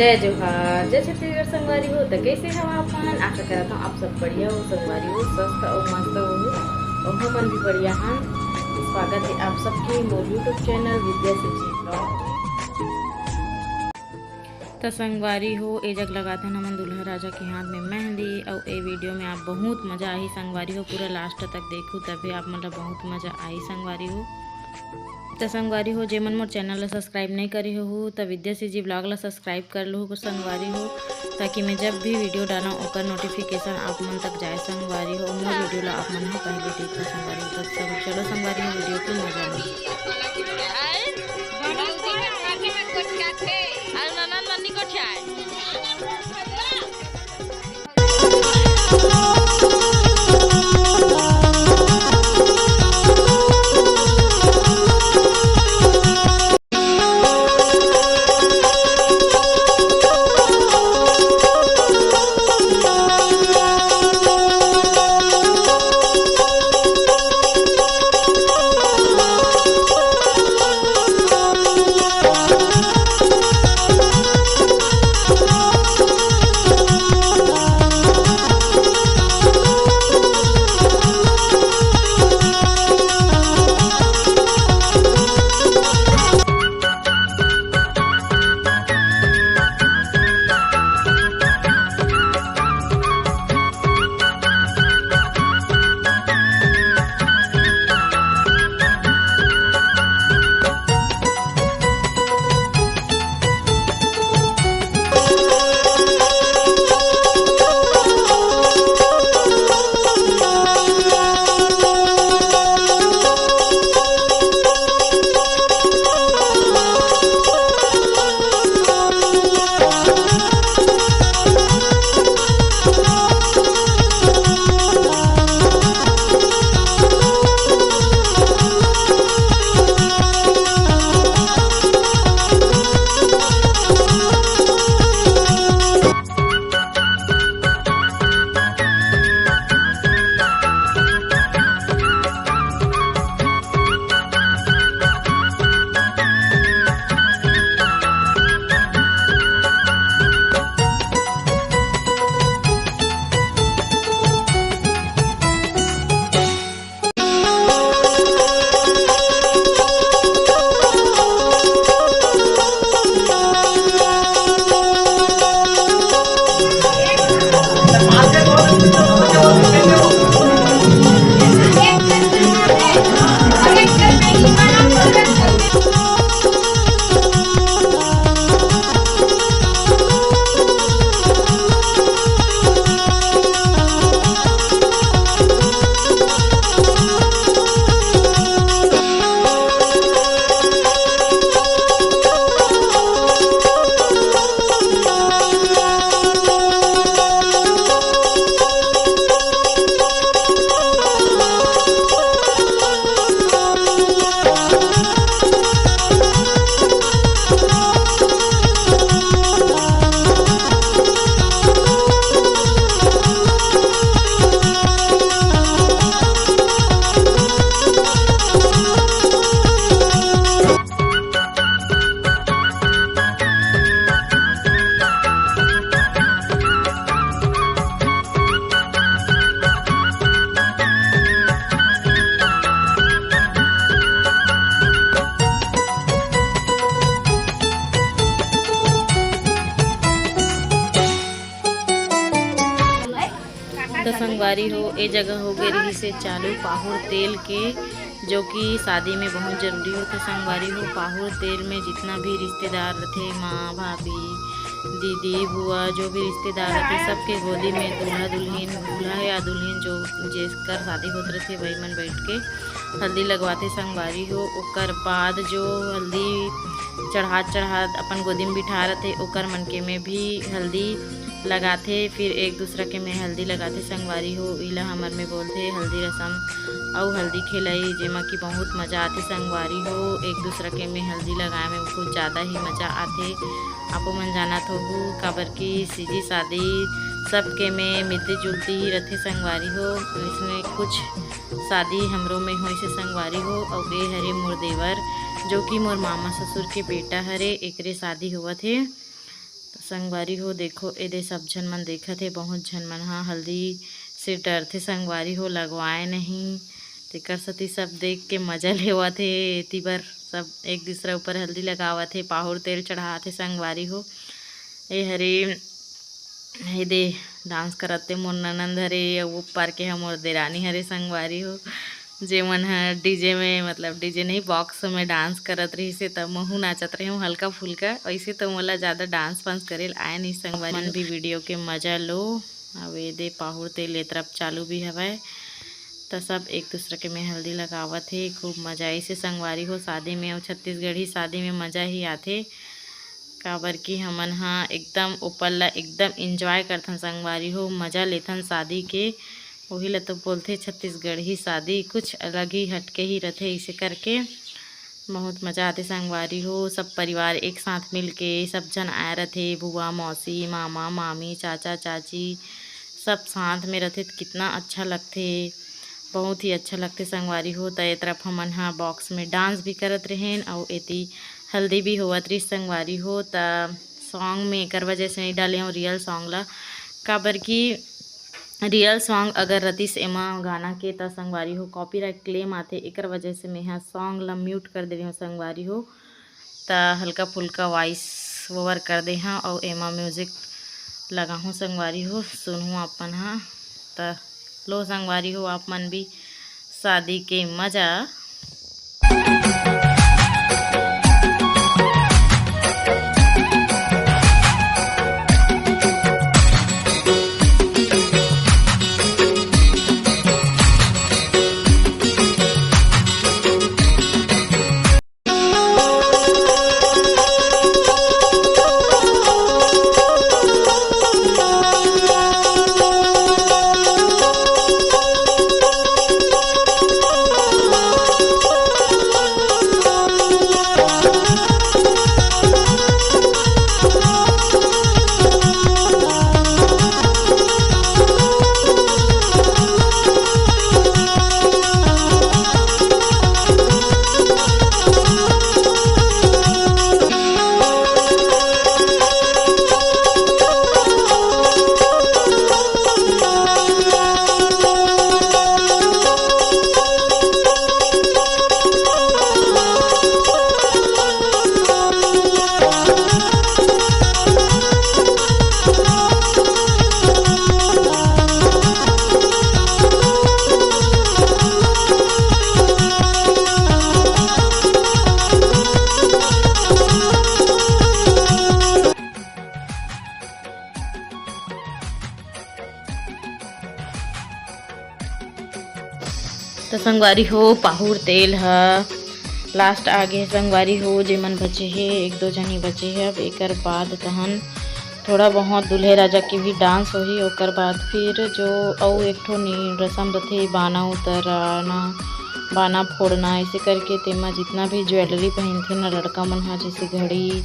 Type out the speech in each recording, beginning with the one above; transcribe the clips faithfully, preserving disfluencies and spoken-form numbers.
जय जोहार, जय छत्तीसगढ़ संगवारी हो। त कैसे हो आप मन? आशा करत हूँ आप सब बढ़िया हो संगवारी हो, स्वस्थ और मस्त हो। और हमन भी बढ़िया हन। स्वागत है आप सबके मोर YouTube चैनल विद्या सिंह जी ब्लॉग। त संगवारी हो, ए जग लगाथन हमन दूल्हा राजा के हाथ में मेहंदी। और ए वीडियो में आप बहुत मजा आही संगवारी हो, पूरा लास्ट तक देखू तबे आप मन ला बहुत मजा आही संगवारी हो। त संगवारी हो, जेमन मोर चैनल ला सब्सक्राइब नहीं करे हो, त विद्या सी जी ब्लॉग ला सब्सक्राइब कर लो संगवारी हो, ताकि मैं जब भी वीडियो डालूँ ओकर नोटिफिकेशन आप मन तक जाए संगवारी हो, मोर वीडियो ला आप मन ह पहले देखो संगवारी हो। त सब चलो संगवारी हो, वीडियो के मजा लो। अउ ननद मन्नी गोठियाए। तो संगवारी हो, ए जगह हो गए रही से चालू पाहुड़ तेल के, जो कि शादी में बहुत जरूरी होथे संगवारी हो। पाहुड़ तेल में जितना भी रिश्तेदार रथे, माँ, भाभी, दीदी, बुआ, जो भी रिश्तेदार रथे, सबके गोदी में दूल्हा दुल्हन, दूल्हा या दुल्हन जो जेकर शादी होत रथे, वही मन बैठ के हल्दी लगवाथे संगवारी हो। ओकर बाद जो हल्दी चढ़ात चढ़ात अपन गोदी में बिठा रथे, ओकर मन के में भी हल्दी लगाथे, फिर एक दूसरा के में हल्दी लगाथे संगवारी हो। इला हमर में बोलथे हल्दी रसम अउ हल्दी खेलई, जेमा कि बहुत मजा आथे संगवारी हो। एक दूसरा के में हल्दी लगाए में कुछ ज़्यादा ही मजा आथे। आपो मन जानत होहू, काबर कि सीजी शादी सबके में मिलती जुलती ही रथे संगवारी हो। इसमें कुछ शादी हमरो में होइसे संगवारी हो, अउ ए हरे मोर देवर, जो कि मोर मामा ससुर के बेटा हरे, एकरे शादी होवत हे। तो संगवारी हो, देखो, एदे सब झन मन देखत हे, बहुत झन मन ह हल्दी से डरथे संगवारी हो, लगवाए नहीं, तेकर सेती सब देख के मजा लेवत हे। एती बर सब एक दूसरा ऊपर हल्दी लगावत हे, पाहुर तेल चढ़ात हे संगवारी हो। ए हरे, एदे डांस करत हे मोर ननंद हरे, अउ ऊपर के ह मोर देरानी हरे संगवारी हो, जेमन ह डीजे में, मतलब डीजे नहीं, बॉक्स में डांस करत रहिस हे, त महू नाचत रहे हूँ हल्का फुल्का। वैसे तो मोला ज़्यादा डांस वांस करे ल आए नहीं संगवारी मन हो। भी वीडियो के मजा लो। अब एदे पाहुर तेल ए तरफ चालू भी हवय, त सब एक दूसरा के में हल्दी लगावत हे। खूब मजा आइसे संगवारी हो शादी में, अउ छत्तीसगढ़ी शादी में मजा ही आथे, काबर कि हमन ह एकदम ऊपर ला एकदम एंजॉय करथन संगवारी हो, मजा लेथन शादी के। वही ला तो बोलथे छत्तीसगढ़ी शादी, कुछ अलग ही हटके ही रथे। इसे करके बहुत मजा आथे संगवारी हो, सब परिवार एक साथ मिलके सब झन आए रथे, बुआ, मौसी, मामा, मामी, चाचा, चाची, सब साथ में रथे त कितना अच्छा लगथे, बहुत ही अच्छा लगथे संगवारी हो। त ए तरफ हमन ह बॉक्स में डांस भी करत रहेन, अउ एती हल्दी भी होवत रहिस संगवारी हो। त सॉन्ग में एकर वजह से नहीं डाले हूँ रियल सॉन्ग ला, काबर कि रियल सॉन्ग अगर रतिस एमा गाना के, त संगवारी हो कॉपीराइट क्लेम आथे, एकर वजह से मैं ह सॉन्ग ला म्यूट कर दे रही हूँ संगवारी हो। त हल्का फुल्का वॉइस ओवर कर दे हूँ, अउ एमा म्यूजिक लगाहूँ संगवारी हो, सुनहूँ अपन ह। त लो संगवारी हो, आप मन भी शादी के मजा। त संगवारी हो, पाहुर तेल ह लास्ट आ गे हे संगवारी हो, जेमन बचे हे, एक दो झन ही बचे हे। अब एकर बाद तहन थोड़ा बहुत दूल्हे राजा के भी डांस होही, ओकर बाद फिर जो अउ एक ठो नी-, रसम रथे, बाना उतराना, बाना फोड़ना, ऐसे करके तेमा जितना भी ज्वेलरी पहिनथे ना लड़का मन ह, जैसे घड़ी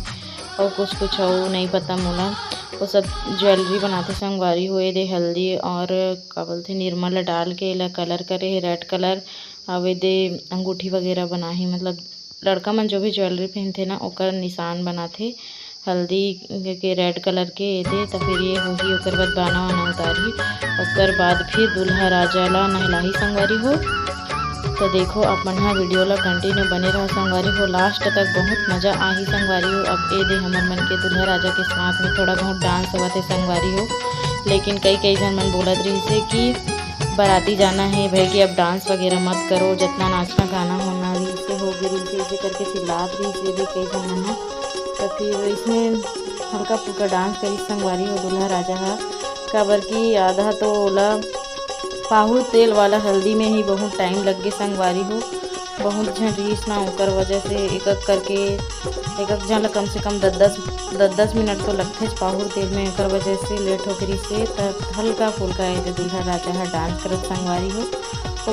अउ कुछ कुछ अउ नहीं पता मोला, वो सब ज्वेलरी बनाथे संगवारी हो। एदे हल्दी और का बोलथे निरमा ला डाल के एला कलर करे हे रेड कलर। अब एदे अंगूठी वगैरह बनाही, मतलब लड़का मन जो भी ज्वेलरी पहनथे ना ओकर निशान बनाथे हल्दी के रेड कलर के एदे। त फिर ये होही, ओकर बाद बाना वाना उतारही, ओकर बाद फिर दूल्हा राजा ला नहलाही संगवारी हो। तो देखो आप मन हा वीडियो ला कंटिन्यू बने रहो संगवारी हो, लास्ट तक बहुत मजा आही संगवारी हो। अब एदे हमर मन के दूल्हा राजा के साथ में थोड़ा बहुत डांस होवत हे संगवारी हो, लेकिन कई कई झन मन बोलत रहिस हे कि बराती जाना हे भाई कि अब डांस वगैरह मत करो, जितना नाचना गाना होना रहिस हे हो गे रहिस हे, ऐसे करके चिल्लात रहिस हे भी कई झन मन ह। तो फिर इसमें हल्का फुल्का डांस करिस संगवारी हो दूल्हा राजा हा, काबर कि आधा तो ओला पाहुर तेल वाला हल्दी में ही बहुत टाइम लग गे संगवारी हो। बहुत झन रहिस ना, ओकर वजह से एक एक करके एक एक झन ला कम से कम दस दस, दस दस मिनट तो लगथेच पाहुर तेल में, ओकर वजह से लेट हो गे रहिस हे। त हल्का फुल्का एदे दूल्हा राजा ह डांस करत संगवारी हो,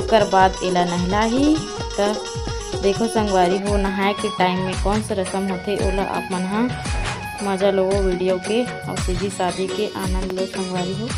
ओकर बाद एला नहलाही। त देखो संगवारी हो, नहाए के टाइम में कौन सा रसम होथे, ओला आप मन ह मजा लो वीडियो के, और सीधी शादी के आनंद लो संगवारी हो।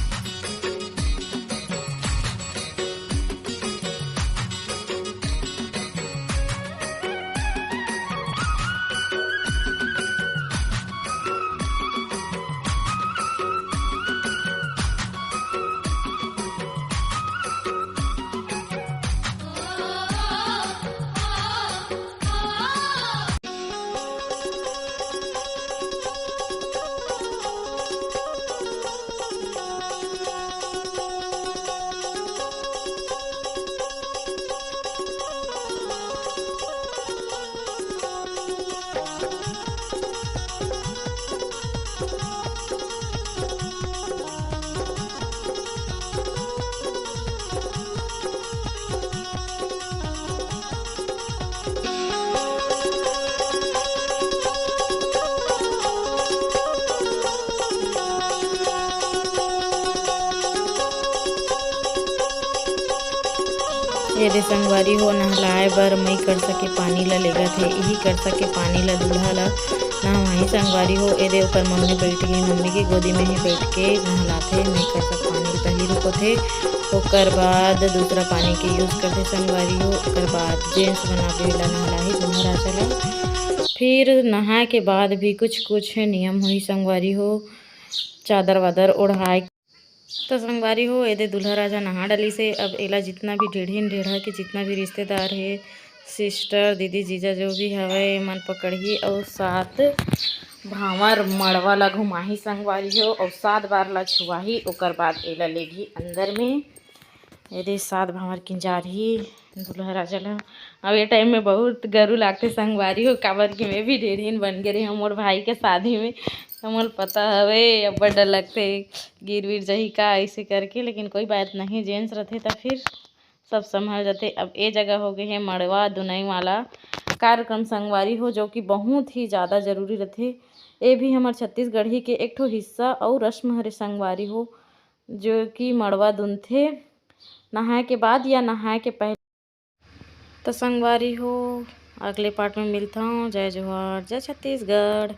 ये दे संगवारी हो, नहलाए बर मई करसा के पानी ला लेगत हे। इही करसा के पानी ला दूल्हा ला नहवाही संगवारी हो। ये दे ओकर मम्मी बैठ गई, मम्मी के गोदी में ही बैठ के नहलाथे। मई करसा के पानी पहली रुकोथे, ओकर बाद दूसरा पानी के यूज करथे संगवारी हो। ओकर बाद जेंट्स मन आबे ला नहलाही दूल्हा राजा ला। फिर नहाए के बाद भी कुछ कुछ नियम होही संगवारी हो, चादर वादर ओढ़ाए। तो संगवारी हो, एदे दूल्हा राजा नहा डलिस हे। अब एला जितना भी ढेढ़िन ढेढ़ा के जितना भी रिश्तेदार हे, सिस्टर, दीदी, जीजा जो भी हवय, एमन पकड़ही अउ सात भांवर मड़वा ला घुमाही संगवारी हो, अउ सात बार ला छुआही, ओकर बाद एला लेगही अंदर में। एदे सात भांवर किंजारही दूल्हा राजा ला। अब ये टाइम में बहुत गरू लागथे संगवारी हो, काबर कि मैं भी ढेढ़िन बन गे रही हूँ मोर भाई के शादी में। हमन पता हवे, अब्बड़ डर लगथे, गिर विर जाही का ऐसे करके, लेकिन कोई बात नहीं, जेंट्स रथे त फिर सब संभल जाथे। अब ए जगह हो गए हे मड़वा दुनई वाला कार्यक्रम संगवारी हो, जो कि बहुत ही ज़्यादा जरूरी रथे। ए भी हमर छत्तीसगढ़ी के एक ठो हिस्सा अउ रस्म हरे संगवारी हो, जो कि मड़वा दुनथे नहाए के बाद या नहाए के पहले। तो संगवारी हो, अगले पार्ट में मिलता हूँ। जय जोहार, जय छत्तीसगढ़।